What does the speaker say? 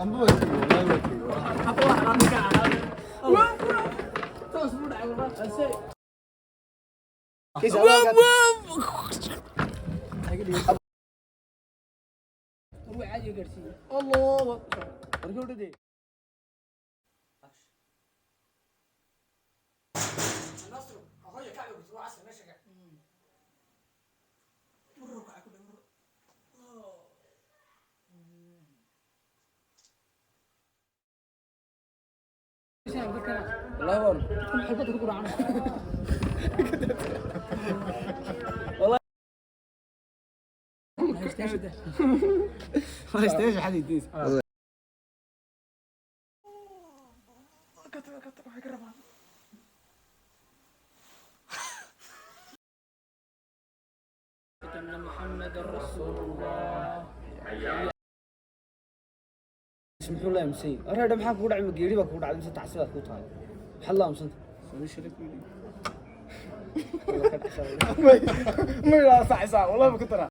Amba waa tegey, wallahi waa tegey. Toos buu dhacay wallahi. Kiisa adaa War way caadi gaarsiiyey. Allah. Warkii u dhidhi. Wallahi waan. Xulbada ku guracana. Wallahi. Haystaashada. Haystayaasha xad idiis. Muxuu la aaminsan yahay? Areedha maxaa kugu dhacay? Ma geeri baa kugu dhacday mise tacsibaad ku tahay? Maxaad la aamsanta? Ma ilaa saxaysaa, wallahi ma ku daraa.